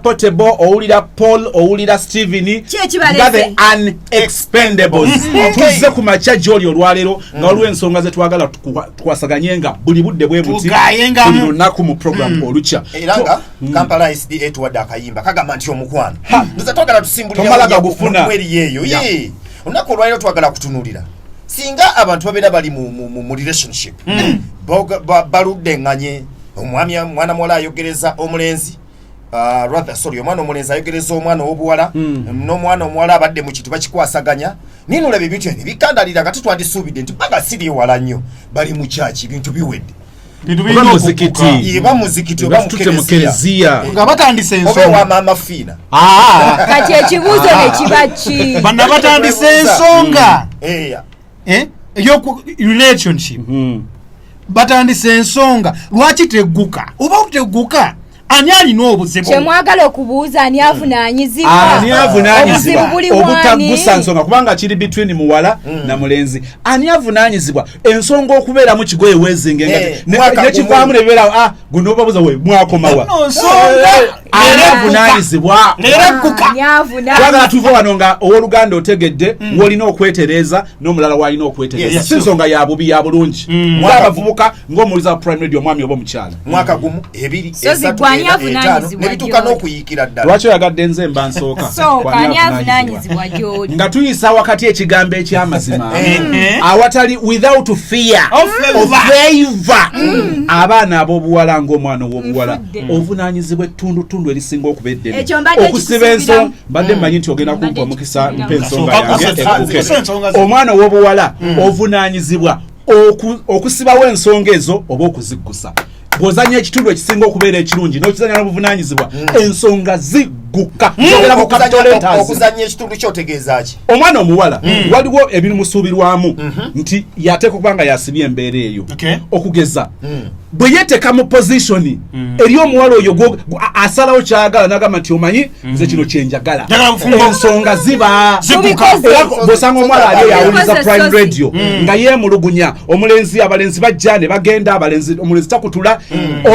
Portable, owulira Paul, owulira Steven, Ki ekibalese? nga the Unexpendables. Tuzze ku makya gy'oli olwaleero nga waliwo ensonga ze twagala tukwasaganye nga buli budde bwe buti, Tugayengamu. buli lunaku mu program olukya. Era nga Kampala SDA tuwadde akayimba kagamba nti omukwano nze twagala Tomala gagufuna. tusimbuliraeriyo eyo. Ye olunaku olwaliro twagala kutunulira singa abantu babeera bali mu relationship, baludde eŋŋanye, omwami, omwana muwala ayogereza omulenzi, rather sorry, omwana omulenzi ayogereza omwana ow'obuwala, n'omwana omuwala abadde mu kintu bakikwasaganya, naye nolaba ebintu ebyo bikandalira nga tetwandisuubidde nti baga siri ewala nnyo, bali mu kyaki, bintu biwedde. Bintu Oba birina muzikiti. okugguka. Eba muzikiti oba Batutte mu mu kereziya. kereziya. Nga batandise Oba ensonga. ewa Maama Fiina. Ah, Kati ekibuuzo ne kiba ki? Bano batandise ensonga. Eya. Eh, eyoku relationship, batandise ensonga, lwaki tegguka oba tegguka? Ani alina obuzibu? Kyemwagala okubuuza, ani avunaanyizibwa? Ani avunaanyizibwa Obuzibu buli wani? obutaggusa nsonga, kubanga kiri between muwala na mulenzi? Ani avunaanyizibwa ensonga okubeeramu kigoye wezinge nga Mwaka nekivaamu gumu. nebibeerawo, ah, guno babuza we mwakomawa? No, nsonga Ani avunaanyizibwa? Leero egguka. Ani avunaanyizibwa? Twagala tuve wano nga owooluganda otegedde w'olina okwetereeza n'omulala w'alina okwetereeza. Si nsonga ya bubi, ya bulungi, ng'abavubuka, ng'omuwuliza wa Prime Radio, omwami oba omukyala. Mwaka gumu, ebiri, So esatu, gwe ani ena, etaano, avunaanyizibwa nebituuka gy'oli? n'okuyiikira ddala. Lwaki oyagadde nze mba nsooka? Sooka. Kwani Ani avunaanyizibwa? avunaanyizibwa gy'oli? Nga tuyisa wakati ekigambo ekyamazima Eh. awatali, without fear Of favor. of favor. Abaana ab'obuwala, ng'omwana ow'obuwala, Nfudde. ovunaanyizibwa ettundutundu erisinga okuba eddene Ekyo mbadde okusiba ensonga. kikusuubiramu. Mbadde mmanyi nti ogenda kumpa Mbadde omukisa mpa kikusuubiramu. ensonga Sooka yange kusa- egguke. kusa ensonga zo. Omwana ow'obuwala ovunaanyizibwa okusibawo ensonga ezo oba okuziggusa. Bw'ozanya ekitundu ekisinga okubeera ekirungi n'okizanya n'obuvunaanyizibwa, ensonga zigguka. Njogera mu capital letters. Okuzanya ekitundu kyotegeeza ki? Omwana omuwala waliwo ebimusuubirwamu nti yateeka okuba nga yasibye embeera eyo. Okugeza, bwe yeeteka mu position eri omuwala oyo asalawo kyayagala nagamba nti, "Omanyi, nze kino kyenjagala." Njagala bufumbo. Ensonga ziba Zigguka. Tubikoze. Era bw'osanga omuwala ali eyo awuliza Tubikoze, Prime Sosi. Radio nga yeemulugunya omulenzi, abalenzi bajja ne bagenda, abalenzi, omulenzi takutula.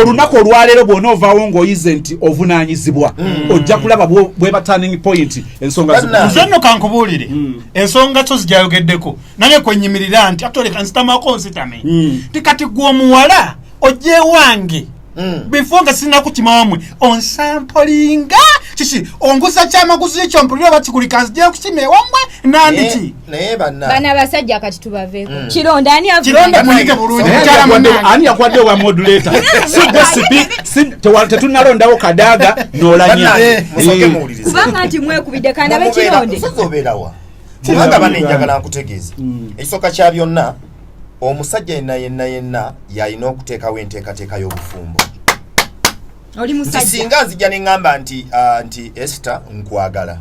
Olunaku olwaleero bw'onoovaawo ng'oyize nti ovunaanyizibwa, ojja kulaba bweba turning point, ensonga Banna. zigguka. Nze nno kankubuulire, ensonga so zijayogeddeko nange kwenyimirira nti atoleka nsitamako nsitame nti kati gwe omuwala ojja ewange before nga sinakukima wamwe, onsampolinga kiki, onguza kyamaguzi ekyo mpulire oba kigulika, nzija kukima ewammwe nandiki. Naye banna, Bano abasajja kati tubaveeko. Kironda, ani Kironda avunaanyizibwa? muyige bulungi. Naye Mukyala munnange. ani yakwadde obwa modulator? Si gwe sipi, tetunnalondawo Kadaaga n'olanya. Bannange, musooke muwulirize. Kubanga nti mwekubidde kandabe Kironde. Sozi obeerawa? Kubanga bane njagala nkutegeeze, ekisooka kya byonna, omusajja yenna yenna yenna yalina okuteekawo enteekateeka y'obufumbo. Oli Nti musajja. singa nzija neŋŋamba nti nti Esther, nkwagala,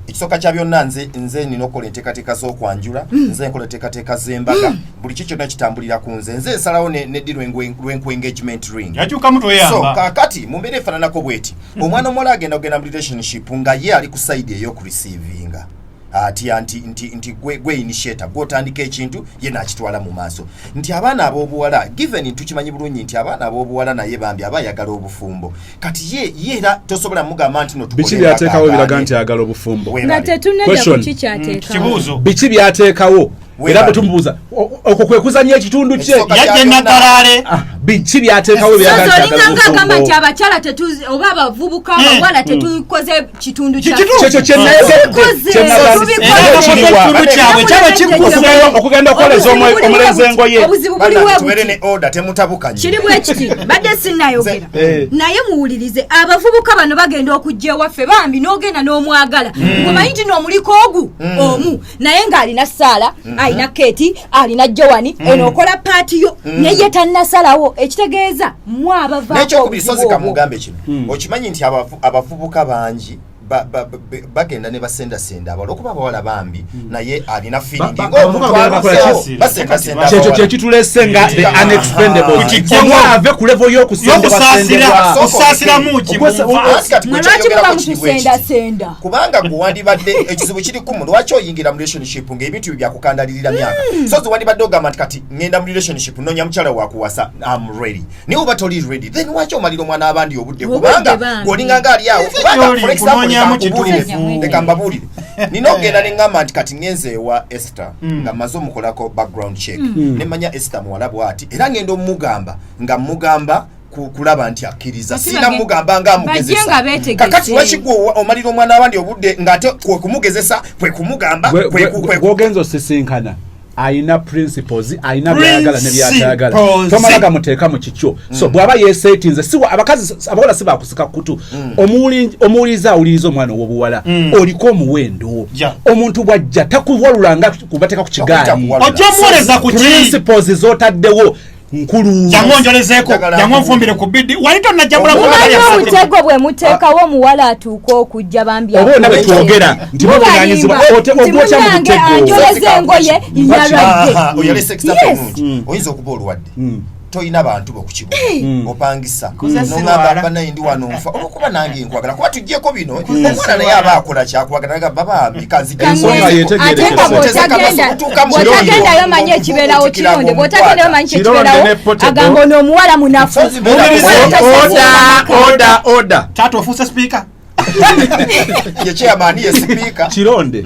ekisooka kya byonna nze nina okukola enteekateeka z'okwanjula, nze nkola enteekateeka z'embaga, buli ki kyonna kitambulira ku nze, nze nsalawo neddi lwenku engagement ring. Yakyukamu. So Toyamba. kakati mu mbeera efaananako bweti, omwana omuwala agenda kugenda mu relationship nga ye ali ku side ey'okureceivinga, atya nti gwe initiator, gwotandika ekintu, ye nakitwala mu maaso. Nti abaana ab'obuwala, given tukimanyi bulungi nti abaana ab'obuwala naye bambi aba ayagala obufumbo, kati ye era tosobola mugamba nti no tukole Biki byateekawo embaga biraga agaane. nti ayagala obufumbo? Weebale. Nga tetunnadda Question. ku kikyateekawo. Kibuuzo. Biki byateekawo? Era Weebale. bwe tumubuuza, okwo kwe kuzanya ekitundu kye. Ekisooka Yajja kya byonna- enakalaale. Ah, biki byateekawo biraga Sozi nti olinga ayagala nga agamba nti obufumbo? abakyala tetuzi oba abavubuka abawala tetukoze kitundu Kituufu. Kyekyo kyenayogedde. Tubikoze, Kyenagambye. tubikoze. Era Kiriwa? ekitundu kyabwe kyaba kiggusa. Okugenda okukoleza omulenzi engoye. Obuzibu buli Bannange, we tubeere buti. ne order, temutabukanye. Kiri bwe kiti, mbadde sinnayogera, naye muwulirize. Abavubuka bano bagenda okujja ewaffe bambi n'ogenda n'omwagala, ngomanyi nti n'omuliko ogu omu, naye ng'alina Saala, alina Keeti, alina Joani, eno okola part yo, naye tannasalawo, ekitegeeza mwe abavaako N'ekyokubiri, obuzibu sozi obwo. kamugambe kino, okimanyi nti abavubuka bangi Bagenda ne basendasenda abawala, okuba abawala bambi, naye alina feeling Abavubuka bagenda bakola ng'omuntu ki? basendasenda Kyekyo abawala. Kyekitulese nga the unexpendables. Kukijjemu. Omwana ave ku level Y'okusaasira. y'okusendebwasendebwa. Osaasiramu ki? Anti kati Mwe gwe lwaki muba kyoyogerako kiri bwe kiti. mutusendasenda? Kubanga gwe wandibadde, ekizibu kiri kumu, lwaki oyingira mu relationship ng'ebintu byo byakukandalirira myaka? So ze wandibadde ogamba nti kati ŋŋenda mu relationship, nonya mukyala wakuwasa, am ready. Naye oba toli ready, then lwaki omalira omwana abandi obudde? Obudde Kubanga bambi. gweolinganga ali awo. Nze Kubanga gy'oli, for example, nkunoonyaamu leka nkubuulire, kituufu. leka mbabuulire, nina okugenda ne ŋŋamba nti kati ŋŋenze ewa Esther nga mmaze omukolako background check, ne mmanya Esther muwala bw'ati, era ŋŋenda omugamba nga mugamba kulaba nti akkiriza. Ate Sina mugamba nga bajje nga amugezesa. beetegese. Kakati lwaki gwe omalira omwana abandi obudde ng'ate kwe kumugezesa, kwe kumugamba, Gwogenza osisinkana ayina principles, ayina byayagala ne byatayagala. Principles. Tomala gamuteeka mu kikyo. So bw'aba yeseetinze, siwa abakazi abawala si bakusika kutu. Omuwuliriza awuliriza omwana ow'obuwala, oliko omuwendo. Omuntu bw'ajja takuwalulanga kubateeka ku kigaali. Takuwalula. Ojja omuwoleza ku ki? Principles z'otaddewo nkulu. Jangu onjolezeeko. Njagala Jangu onfumbire ku bidi wali tonajjamula. Mumanyi omutego bwe muteekawo omuwala atuuka okujja bambi Oba ona bwe akuweze. twogera nti Mubalimba buvunanyizibwa nti ogwotya mu munnange mutego. anjoleza engoye, yalwadde. Aha, oyo yalese example Yes. ennungi. Oyinza okuba olwadde, tolina bantu bokukibuga, opangisa, Nkuze nongamba, sirwala. "Banaye, ndi wano nfa olwokuba nange nkwagala." Kuba tugyeko bino, omwana naye aba akola kyakwagala, nagamba, "Bambi kanzije." Ensonga Ate yetegerekese. nga bw'otagendayo manyi ekibeerawo, Kironde, bw'otagendayo manyi Kironde kyekibeerawo. Ne Portable. Agamba ono omuwala munafu. Sozi beera Omuwala tasasulwa maka. Order, order. Taata, ofuuse sipiika. Ye chairman, ye sipiika. Kironde,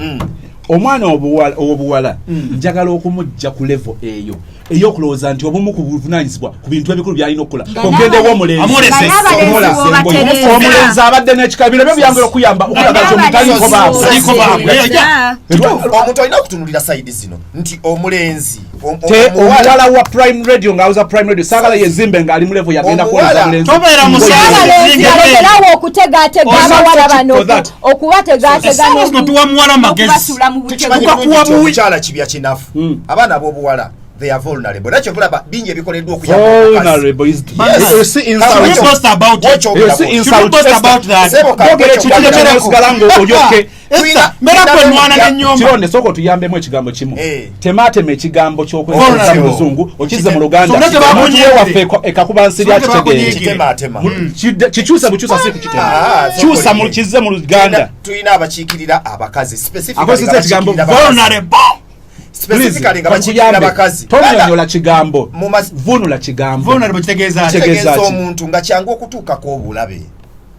omwana owobuwala njagala okumujja ku level eyo ey'okulowooza nti obumu ku buvunanyizibwa ku bintu ebikulu byalina okukola Nga ogende w'omulenzi. Amulese. Nga n'abalenzi bw'obatereeza. Omulenzi abadde n'ekika, bino byo byangera okuyamba okulaga nti omutaliko baabwe. Taliko baabwe. Nga Omuntu olina okutunulira side zino nti omulenzi Te omuwala omuwala wa Prime Radio ng'awuza Prime Radio, saagala yezimbe ng'ali mu level yagenda kuwoleza Omuwala. mulenzi. Tobeera musaala. Abalenzi Zinga balekerawo okutegaatega abawala bano, For that. okubategaatega Essaawa zino tuwa muwala magezi. n'okubasuula mu butego. Tukimanyi Kuba bulungi kuwa nti buwi. omukyala kibya kinafu. Abaana ab'obuwala, they are vulnerable, era kyovulaba bingi ebikoleddwa okuyamba omukazi. Vulnerable is Yes. You see insult. Should we boast about it? You see Should we insult. boast about that? Sebo ka- Kwogera ekintu Kyogereko. ky'osigala ng'olyoke. Esther, mbeera kwe nwana n'ennyumba. Kironde, sooka otuyambemu ekigambo kimu. Temaatema ekigambo ky'okwezesa Vulnerable. mu luzungu okizze mu Luganda. Songa Omuntu tebakunyiigire. wewaffe ekakuba nsiri Songa akitegeere. tebakunyiigire. Kitematema. Kikyusa bukyusa, si kukitema. Ah, so Kyusa koli. mu kizze mu Luganda. Tulina abakiikirira abakazi, specifically Akozesa nga ekigambo bakiikirira abakazi. Vulnerable. Specifically nga bakiikirira Kakuyambe. abakazi. Tonyonyola kigambo, vunula kigambo. Vulnerable kitegeeza ki? Kitegeeza Kitegeeza ki? omuntu nga kyangu okutuukako obulabe.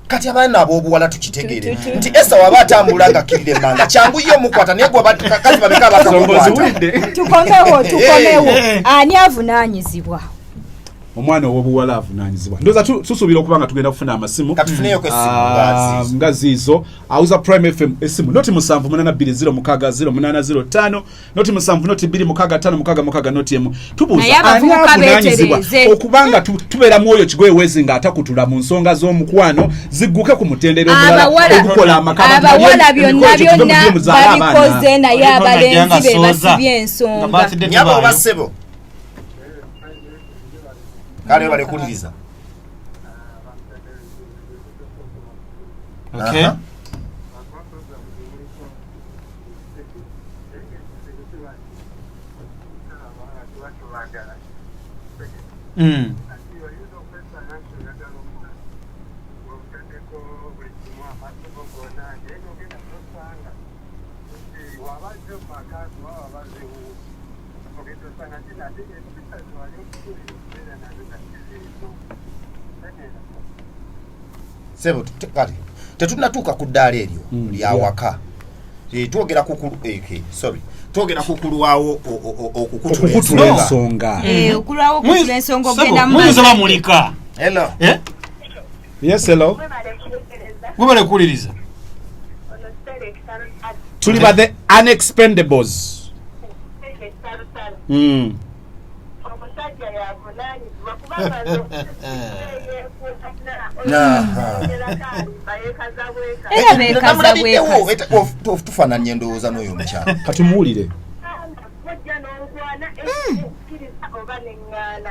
Kati abaana ab'obuwala tukitegeere nti Esa waba atambula nga akkirira emmanga, kyangu ye omukwata, naye gwe kati babeka Songa bakakukwata. oziwulidde. Tukomewo, tukomewo. Eh. Ani avunaanyizibwa? Omwana ow'obuwala avunaanyizibwa. Ndowooza tusuubira okuba nga tugenda kufuna amasimu. Katufuneyo ku essimu Ah, nga ziizo. Nga ziizo. Awuza Prime FM, essimu 0782060805, 070265660 01. Naye Tubuuza ani abavubuka avunaanyizibwa beetereeze. okubanga tubeera mu oyo kigoye wezi ng'atakutula mu nsonga z'omukwano zigguke ku mutendera omulala Abawala ogukola amaka. Abantu abawala balye byonna emikolo gye tuve mu byonna bye muzaale abaana. babikoze, naye Oliko abalenzi najja nga be sooza. basibye Nga ensonga. birthday Nyabo oba tebaayo. ssebo, kale bale kuwuliriza. Okay. Aha. Sebo, kale tetunatuuka ku ddaala eryo lyawaka. Twogera ku okay, sorry, twogera ku kulwawo okukutula Okukutula ensonga. ensonga. Eh, okulwawo okutula ensonga Sebo, ogenda mu muyinza mazzi. bamulika. Hello. Eh? Yes, hello. Webale kuwuliriza. Tuli ba the unexpendables. Omusajja yavunanyizibwa kubanga Aha. Era beekaza Namulabiddewo, bwekaza. tufaananye endowooza n'oyo omukyala. Katumuwulire. Ojja n'onkwana, ekkiriza oba neŋŋaana.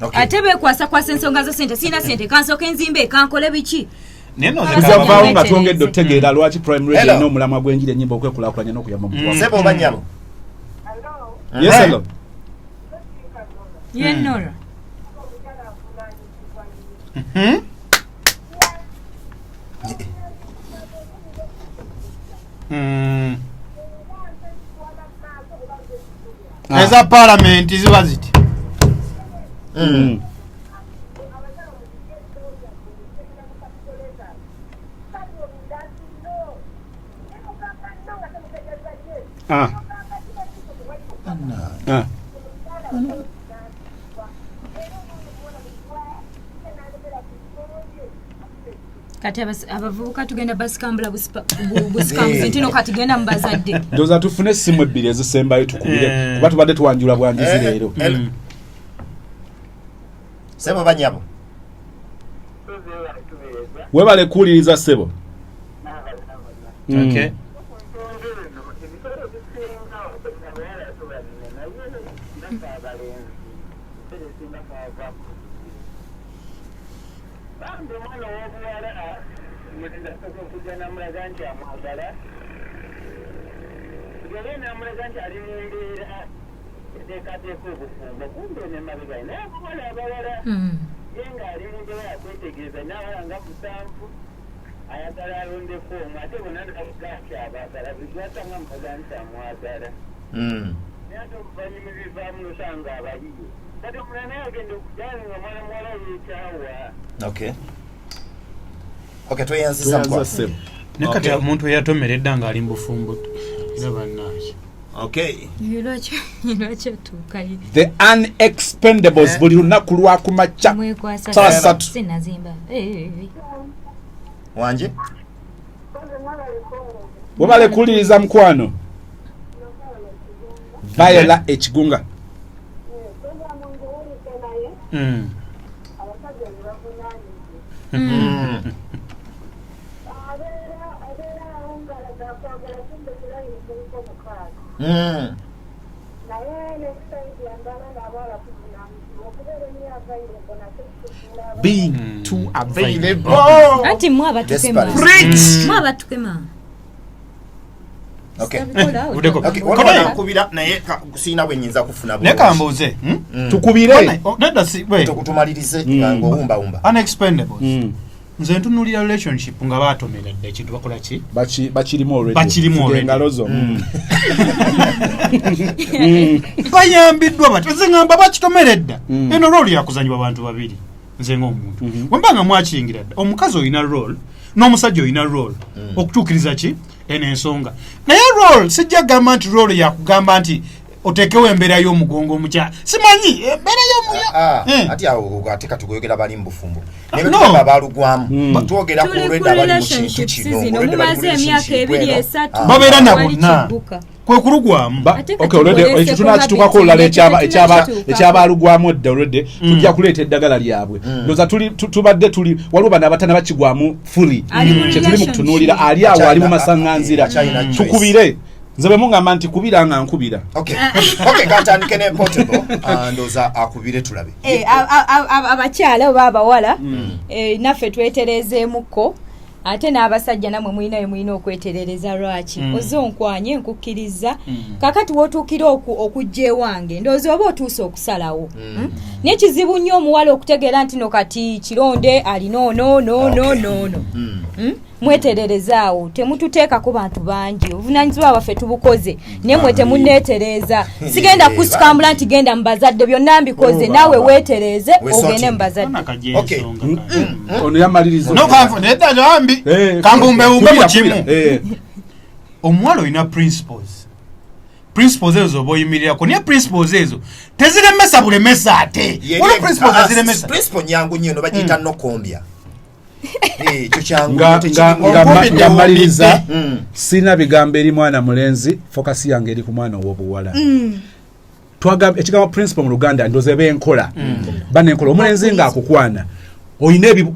Okay. Ate beekwasakwasa ensonga za sente. Sirina sente, kansooka enzimba, ekankole biki. Naye no nze Tujja Abasajja kuvaawo nga mwetereeze. twongedde otutegeera lwaki Prime Radio Hello. erina omulamwa gw'enjiri ennyimba okwekulaakulanya n'okuyamba omuntu wa Sebo oba nnyabo? Yes, hello. Ye Nora. Hmm? Ah. Eza palamenti ziba ziti. Ah. Ah. Kati abavubuka tugenda basikambula busikambuzi nti no kati genda mu bazadde. Ndowooza tufune essimu ebbiri ezisembayo tukubire kuba tubadde twanjula bwanjuzi leero. Sebo oba nnyabo? Webale kuwuliriza ssebo. Okay. Bambi omwana ow'obuwala mutindasobola okujja namulaga nti amwagala, yali namulaga nti ali mu mbeera eteekateeka obufumbo, kumbe nemabega naye abawala abawala ye ng'ali mu mbeera yakwetegereza n'abawala nga 7 ayagala alondeko omu, ate bonna nabaga nti abaagala buli gwasanga mulaga nti amwagala. Naye ate oluvannyuma ebivaamu nosanga abayiye, kati omulala naye agenda okujjanga nga mwana muwala yeekyawa. Okay, tweyanziza Tweyanziza mukwano. ssebo. Naye kati Okay. omuntu eyatomera edda ng'ali mu bufumbo era bannange. Okay. Ye lwaki otuukayo? The Unexpendables buli lunaku lwakumakya Mwekwasa. saa 3. Sinazimba. Eh. Wanje? Webale kuwuliriza mukwano. Viola Ekigunga. Being too available. Anti mwe abatukema. Desperate. Mwe abatukema. Okay. Buddeko. Okay, Kono- waliwo nankubira naye sirina bwe nnyinza kufuna Naye bulungi. kambuuze, hmm? Tukubire. Nedda si we. Tumalirize ng'owumbawumba. Unexpendables. Nze ntunuulira relationship nga baatomera dda ekintu bakola ki? Bakirimu already. Bakirimu Fuga already. engalo zo. Bayambiddwa bati nze ngamba bakitomera edda. Eno role yakuzanyibwa bantu babiri. Nze ng'omuntu bwe mba nga mwakiyingira dda, omukazi olina role n'omusajja olina role okutuukiriza ki eno ensonga. Naye role sijja kugamba nti role yakugamba nti oteekewo embeera y'omugongo omukyala, simanyi embeera y'omuya. Ah, Eh. ati awo ate kati goyogera bali mu bufumbo. Naye No. tugamba abalugwamu. Twogera ku Tuli ku olwedda abali mu kintu relationships kino. zino, Olwedda bali mu mumaze emyaka relationship 2 eno. 3. Ah. Babeera na Wali bonna. kigguka. Kwe kulugwamu. Ate kati Okay, already tukolese ekyo tunakituukako ku olulala habits, tunakituukako. ekyabalugwamu edda already tujja kuleeta eddagala lyabwe. Ndowooza tubadde tuli waliwo bano abatana bakigwamu fully. Ali mu Kye tuli mu relationship. kutunuulira ali awo ali mu masaŋŋanzira. Akyalina choice. Tukubire. Nze bwe mungamba nti kubira nga nkubira. Okay. Okay, katandike ne Portable. Ah, ndowooza akubire tulabe. Eh, abakyala oba abawala, naffe tweterezeemukko, ate n'abasajja namwe mulinayo mulina okweterereza. Lwaki ozze onkwanye nkukkiriza? Kakati wootuukira okujja ewange, ndowooza oba otuuse okusalawo. Naye kizibu nnyo omuwala okutegeera nti no kati kironde alina ono no no no no. Mwetererezaawo, temututeekako bantu bangi. Obuvunanyizibwa bwaffe tubukoze, naye mwe temuneetereeza. Sigenda kusikambula nti genda mu bazadde, byonna mbikoze. Oh, Naawe baba. weetereeze ogende mu bazadde. Okay. Ono yamaliriza. No, kanfu nedda jambi. Eh, Kambumbewumbe mu kubira, kimu. kubira. Omuwala olina principles, principles ezo zoba oyimirirako, naye principles ezo teziremesa bulemesa ate waliwo principles eziremesa. Principle nyangu nnyo eno bagiyita nokombya. Eh, ekyo kyangu Nga nnyo, tekirimu- nga mmaliriza, sirina bigambo eri mwana mulenzi, focus yange eri ku mwana ow'obuwala. Twagamba ekigambo principle mu Luganda ndowooza eba enkola banenkola. Omulenzi ng'akukwana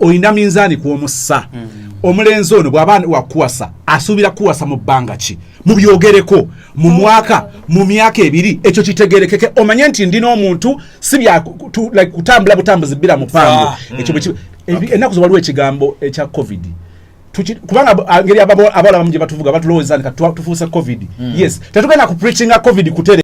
olina minzaani kw'omussa. Omulenzi ono bw'aba wakuwasa asuubira kuwasa mu bbanga ki? Mubyogereko mu mwaka, mu myaka 2, ekyo kitegerekeke, omanye nti ndina omuntu, si bya like kutambula butambuzi bbira mupango. Ekyo bwe ennaku zo waliwo ekigambo ekya COVID. Kubanga ngeri abawala abamu gye batuvuga, batulowooza nti kati tufuuse COVID. Yes, tetugenda ku preachinga COVID kutere.